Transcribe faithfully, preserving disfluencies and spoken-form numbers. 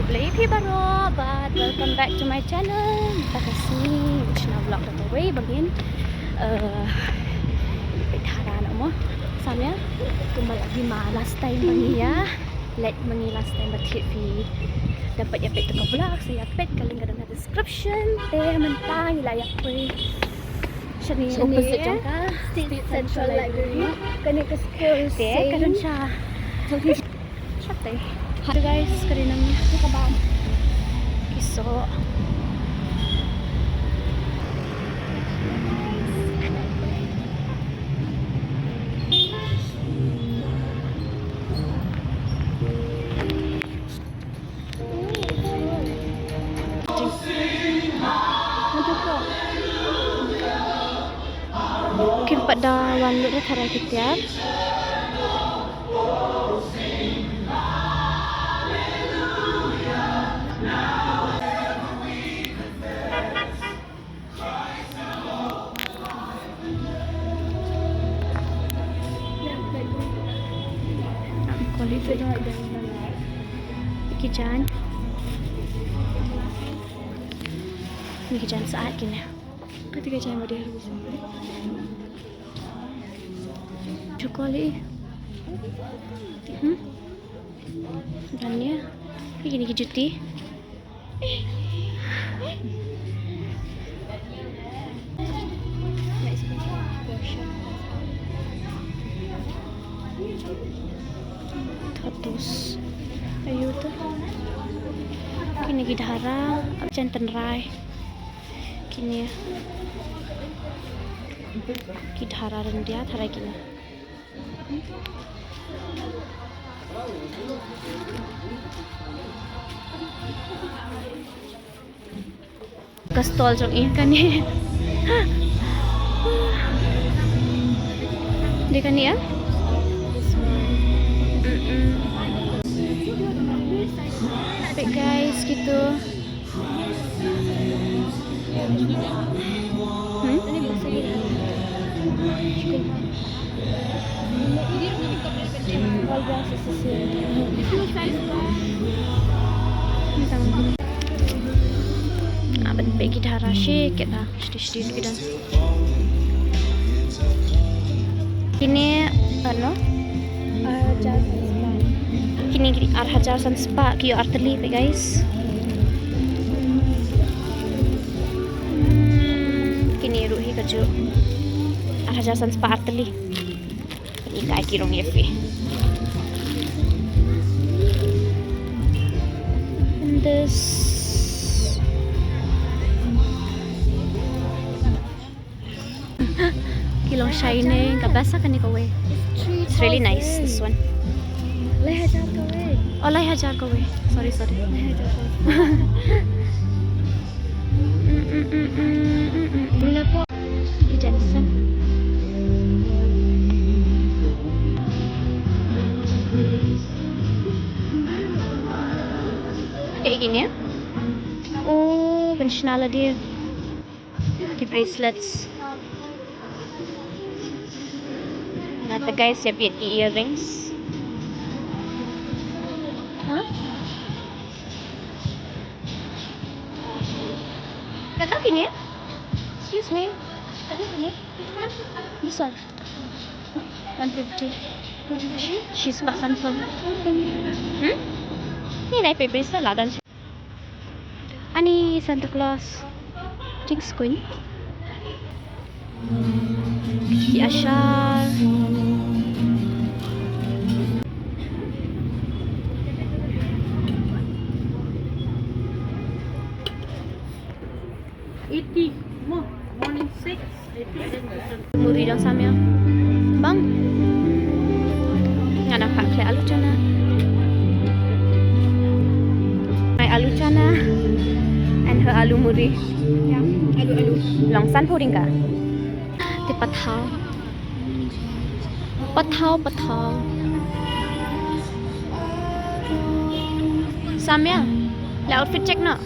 Khublei phi baroh bad welcome back to my channel. Mynta ka sngi ngi shna vlog da kawei ba ngin, eh, peit dhara noh mo. Samia, kumba la, kumba last time ba ngi ïa leit ma ngi last time ba thied phi da peit ïa peit to ka vlog, sa ïa peit ka link ka don ha description. Te mynta ngi la ïa poi shane, opposite jong ka State Central Library. Kane ka school te ka don sha. Shate. Hi guys, ka dei nang ka bam. Ki soh. Kim pat da wan lut ha tharai ki tiar. Ki jaiñ. Ni ki jaiñ sah kine. Kata ka jaiñ ba dei. Chokoli. Hmm? Dan ïa. Ni kine ki juti. Totus. Ayu to. Kine ki dhara, ap jan tynrai. Kine. Ki dhara ryndia, dhara kine. Ka stall jong i kane. Dei kane ïa? Mm-mm. Wait guys, gitu. Hmm? Ah, ban peit ki dhara shi kit da. Shti shti ki dan. Kine ano? Ar hajar san spah. Kine ki ar hajar san spah, ki ïoh ar tylli peit guys. Hmm, kine ruh hi kajuh. Ar hajar san spah ar tylli. Ika ki rong ïa phi. And this. Ki long shining, ka best kane kawei. It's really nice, this one. Lai hajar kawei. Oh, lai hajar kawei. Sorry, sorry. Lai hajar kawei. Ila po. Ki Jensen. Eh, kine. Oh, ban shna lade. Ki bracelets. Nangta guys, ïa peit ki earrings. Huh? Kata kine? Excuse me. Kata kine? This one. One fifty. She's back and forth. Hmm? Ni nai peit bracelet la dan. Ani Santa Claus. Jinx Queen. Ki ashar. Eighty. Mo, morning six. Muri dang samya. Bang. Nga nang pack khleh alu chana. My alu chana and her alu muri. Yeah, alu, alu. Long san puding ka. Te pathaw. Pathaw, pathaw. Samya. La outfit check no.